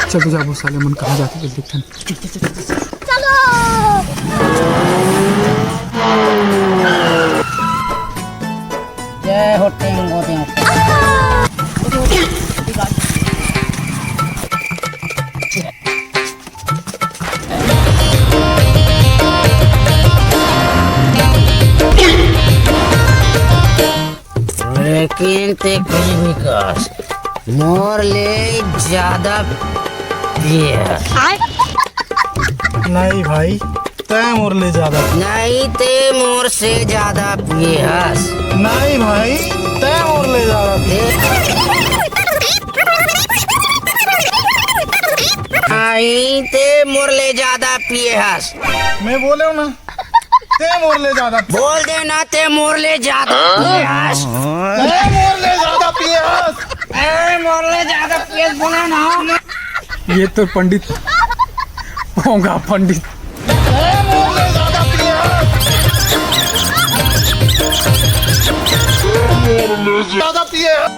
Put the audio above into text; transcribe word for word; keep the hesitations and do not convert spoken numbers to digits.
चलो जाबो साले मन कहाँ जाथे, जल्दी देखथन। चलो। जय हो टेंगो देवता। लेकिन ते कुछ भी कस, मोर ले ज्यादा पिए हस। नहीं भाई, तै मोर ले ज्यादा। नहीं, ते मोर से ज्यादा पिए हस। नहीं भाई, तै मोर ले ज्यादा पिए। नहीं, ते मोर ले ज्यादा पिए हस। मैं बोले हूँ ना, ते मोर ले ज्यादा। बोल दे ना, ते मोर ले ज्यादा पिए हस। ते मोर ले ज्यादा पिए हस। ते मोर ले ज्यादा पिए हस, बोले ना। ये तो पंडित होगा, पंडित। ते मोर ले ज्यादा पिए हस। ज्यादा पिए हस।